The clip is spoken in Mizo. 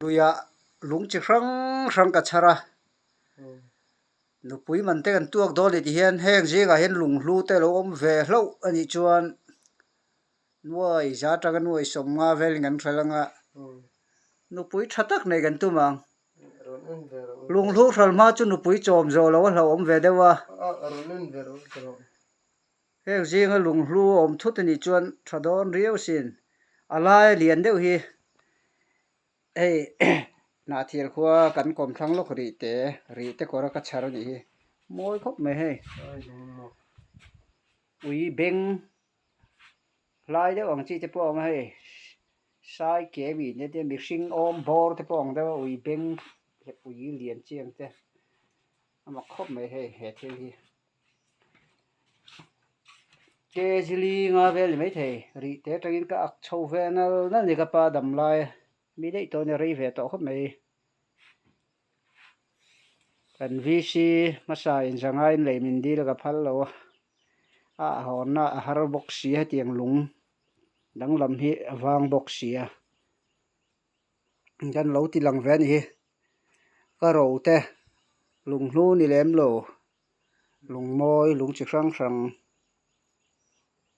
Luiah lung chi hrang hrang ka chhar a, nupui man te kan tuak dawn ni tihian heng zingah hian lunghlu te lo awm ve hlauh a nih chuan nuai za atanga nuai sawmnga velin kan hralh anga nupui tha tak nei kan tum ang. Lunghlu hral hma chu nupui chawm zawh lo a hlauhawm ve deuh a. Heng zinga lunghlu a awm thut a nih chuan tha dawn riau sin. A laia lian deuh hi hei Hnahthial khua kan kawmthlang lawk rih te, rih te kawr a ka chhar a nih hi. Mawi khawp mai hei. Ui beng hlai deuh ang chi te pawh a awm a hei. Sai ke mi te te mihring awm bawr te pawh ang deuh a ui beng leh ui lian chi ang te a mak khawp mai hei he thil hi. Kg li nga vel ni maithei rih te atangin ka ak chho ve nal nal ni ka pa dam lai mi daih tawh a ni rei ve tawh khawp mai. Kan VC hmasa in zangai in lei min dil ka phal lo a, a hawnna a har bawk si hetiang lung danglam hi a vang bawk si a, kan lo ti lang ve a ni hi ka ro te lunghlu ni lem lo lungmawi lung chi hrang hrang.